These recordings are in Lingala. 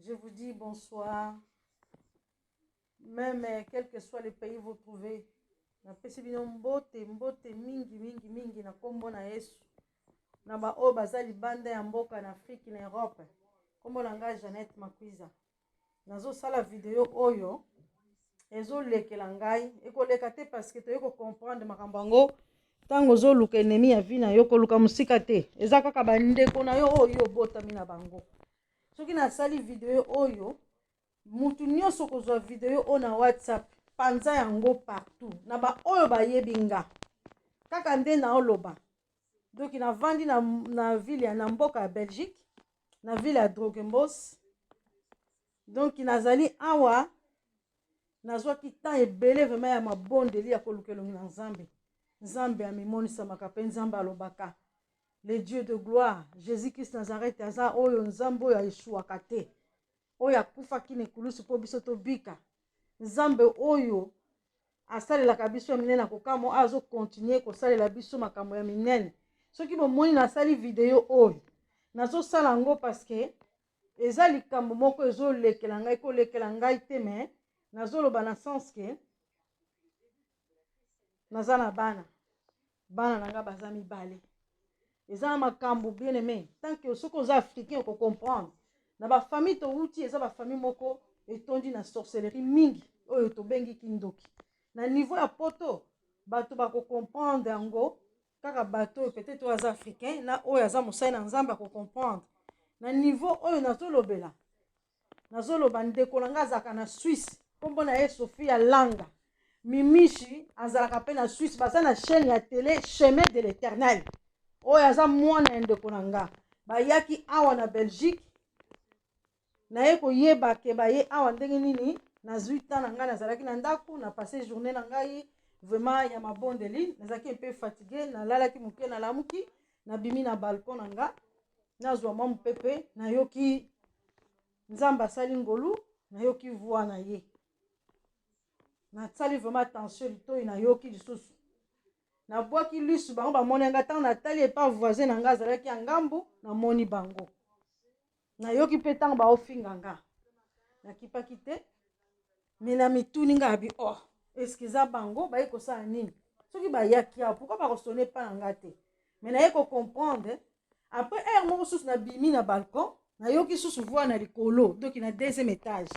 Je vous dis bonsoir. Même eh, quel que soit le pays vous trouvez, napesi bino mbote mbote mingi mingi mingi na nkombo na Yesu. Na baoyo baza libanda ya mboka na Afrique na Europe. Nkombo na ngai Jeannette Makwiza. Nazosala video oyo ezolekela ngai ekoleka te parce que toye kocomprendre makambo yango ntango ozoluka ennemi ya vie na yo koluka mosika te eza kaka bandeko na yo oyo obotami na bango soki nasali video oyo mutu nyonso kozwa video oyo na whatsapp panza yango partout na baoyo bayebi nga kaka nde naoloba donc navandi na, na ville ya na mboka ya belgique na ville ya drogembos donc nazali awa nazwaki temps ebele vraiment ya mabondeli ya koluka elongi na nzambe nzambe amimonisamaka mpe nzambe alobaka le dieu de gloire jésus christ nazareth aza oyo nzambe oyo aesuwaka te oyo akufaki na ekulusu mpo biso tobika nzambe oyo asalelaka biso ya minene na kokamwa oyo azokontinue kosalela biso makambo ya minene soki bomoni nasali video oyo nazosala yango parceke eza likambo moko ezolekela ngai kolekela ngai te me nazoloba na sens ke naza na bana bana na ngai baza mibale eza na makambo bien aimé tant que soki oza africain okocomprendre na bafamille towuti eza bafamille moko etondi na sorcellerie mingi oyo tobengi kindoki na niveau ya poto bato bakocomprendre yango kaka bato oyo peut-être oyo aza africain na oyo aza mosali na nzambe akocomprendre na niveau oyo nazolobela nazoloba ndeko na ngai azalaka na swisse nkombo na ye sofia langa mimishi azalaka mpe na swisse baza na chaîne ya tele chemin de l'éternel oyo aza mwana ya ndeko na nga bayaki awa na belgique naye koyeba ke baye awa ndenge nini nazwi temps na ngai nazalaki na ndako na passe journée na ngai vraiment ya mabondeli nazalaki mpe fatigue nalalaki moke nalamuki nabimi na balcon na nga nazwa mwa mopepe nayoki nzambe asali ngolu nayoki voi na ye nasali vraiment attention litoi nayoki lisusu nabwaki lisu bango bamoni nga ntango natali epa voisin na nga azalaki ya ngambu namoni bango nayoki mpe ntango baofinga nga nakipaki te me na mituni nga abi oh eske eza bango baye kosala nini soki bayaki awa pourkui bakosone epa na nga te me naye kocomprendre après heure moko susu nabimi na balcon nayoki susu voi na likolo donc na deuxième étage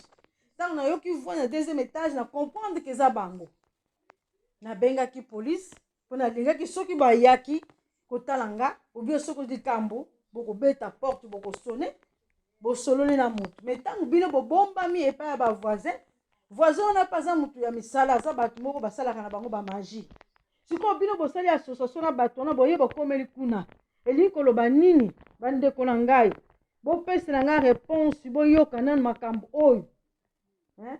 ntango nayoki voi na deuxième étage na comprendre ke eza bango nabengaki police mpo nalingaki soki bayaki kotala nga obie soki likambo bokobeta porte bokosone bosololi na motu me ntango bino bobombami epai ya bavoisin voisin wana mpe aza motu ya misala aza bato moko basalaka na bango bamagie sikoyo bino bosali association na bato wana boye bokomeli kuna elingi koloba nini bandeko na ngai bopesela ngai reponse boyoka nanu makambo oyo eh?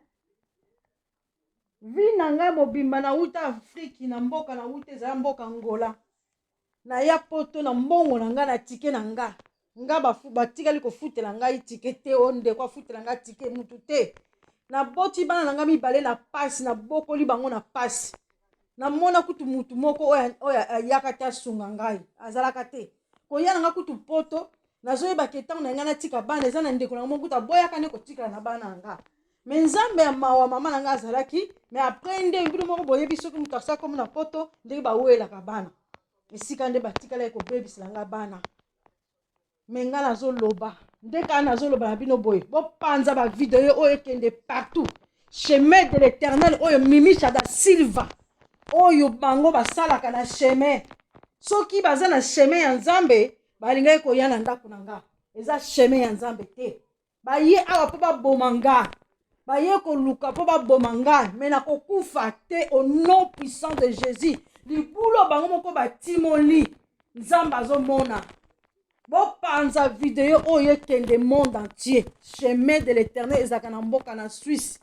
Vie na ngai mobimba nawuta Afrique na mboka nawuta ezala mboka Angola naya poto na mbongo na ngai na tike na nga nga batikali kofutela ngai tike te o ndeko afutela ngai tike mutu te naboti bana na ngai mibale na pasi nabokoli bango na pasi namona kutu mutu moko oyo ayaka te asunga ngai azalaka te koya na ngai kutu poto nazoyeba ke ntango na ngai natika bana eza na ndeko na ngai moko kutu aboyaka nde kotikala na bana na ngai me nzambe ya mawa mama na ngai azalaki me apres nde bino moko boyebi soki moto asa komi na poto ndenge bawelaka bana esika nde batikalaki kobebisela ngai bana me ngai nazoloba nde kaka nazoloba na bino boye bopanza bavideo oyo ekende partout chemin de l'éternel oyo mimicha da silva oyo bango basalaka na chemin soki baza na chemin ya nzambe balingaki koya na ndako na nga eza chemin ya nzambe te baye awa mpo baboma nga baye koluka mpo baboma nga me nakokufa te au nom puissant de jésus libulu bango moko batimoli nzambe azomona bopanza video oyo ekende monde entier chemin de l'éternel ezalaka na mboka na suisse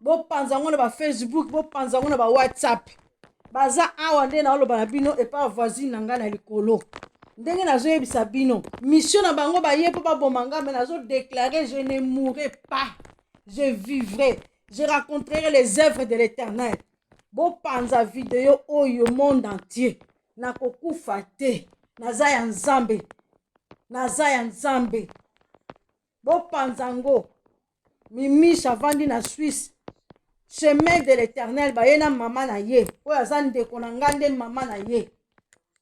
bopanza yango na bafacebook bopanza yango na bawhatsapp baza awa nde naoloba na bino epa voisine na ngai na likolo ndenge nazoyebisa bino mission na bango baye mpo baboma ngai me nazodeklare je ne mourrai pas je vivrai je raconterai les œuvres de l'éternel bopanza video oyo monde entier nakokufa te naza ya nzambe naza ya nzambe. Bopanza yango. Mimiche avandi na Suisse. Chemin de l'Eternel baye na mama na ye oyo aza ndeko na nga nde mama na ye.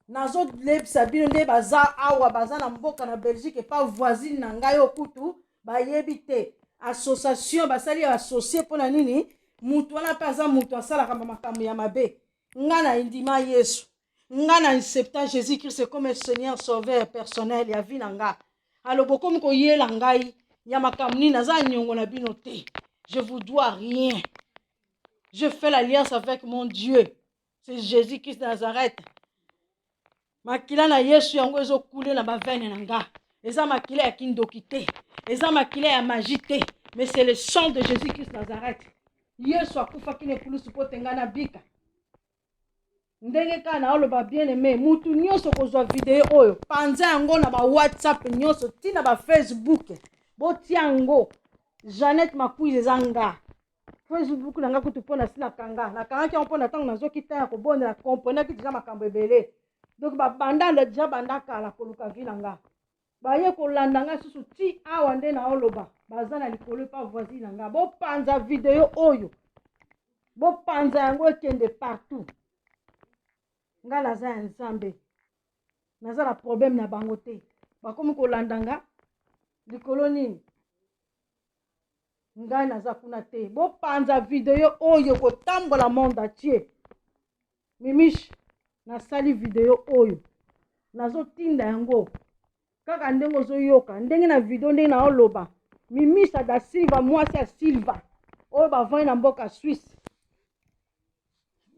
Nazolebisa bino nde baza awa, baza na mboka na Belgique epa voisine na ngai oyo kutu bayebi te. Association basali ya associe mpo na nini? Mutu wana mpe aza mutu asalaka makambo ya mabe. Nga na ndima Yesu, nga na accepta Jésus Christ comme Seigneur Sauveur personnel ya vie na nga. Alors bokomi koyela ngai ya makambo nini? Naza niongo na bino te. Je vous dois rien. Je fais l'alliance avec mon Dieu. C'est Jésus-Christ de Nazareth. Makila na Yesu yango ezokule na bavene na nga. Eza makila ya kindoki te. Eza makila ya magie te. Mais c'est le sang de Jésus-Christ de Nazareth. Yesu akufaki na ekulusu mpo te ngai nabika. Ndenge kaka naoloba bien aimé, mutu nyonso kozwa video oyo, panza yango na ba WhatsApp nyonso, ti na ba Facebook. Botia yango. Jeannette Makuiza eza nga. Facebook na nga kutu mpo na si nakanga. Nakangaki yango mpo na ntango nazwaki temps ya kobondela, comprenaki deja makambo ebele. Donc babanda deja banda kala koluka vie na nga. Baye kolanda nga susu ti awa nde naoloba, baza na likolo epa voisine na nga. Bopanza video oyo. Bopanza yango ekende partout. Nga naza ya Nzambe. Naza na problème na bango te. Bakomi kolanda nga likolo nini? Ngai naza kuna te. Bopanza video oyo kotambola monde entier. Mimiche, nasali video oyo. Nazotinda yango kaka ndenge ozoyoka, ndenge na video ndenge naoloba. Mimisa da Silva, mwasi ya Silva oyo bavandi na mboka Suisse,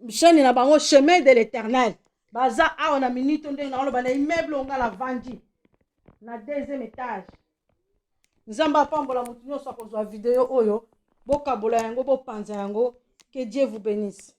chaîne na bango Chemin de l'Éternel, baza awa na minute ndenge naoloba na immeuble oyo nga navandi na deuxième étage. Nzambe apambola motu nyonso akozwa video oyo, bokabola yango, bopanza yango. Que Dieu vous bénisse.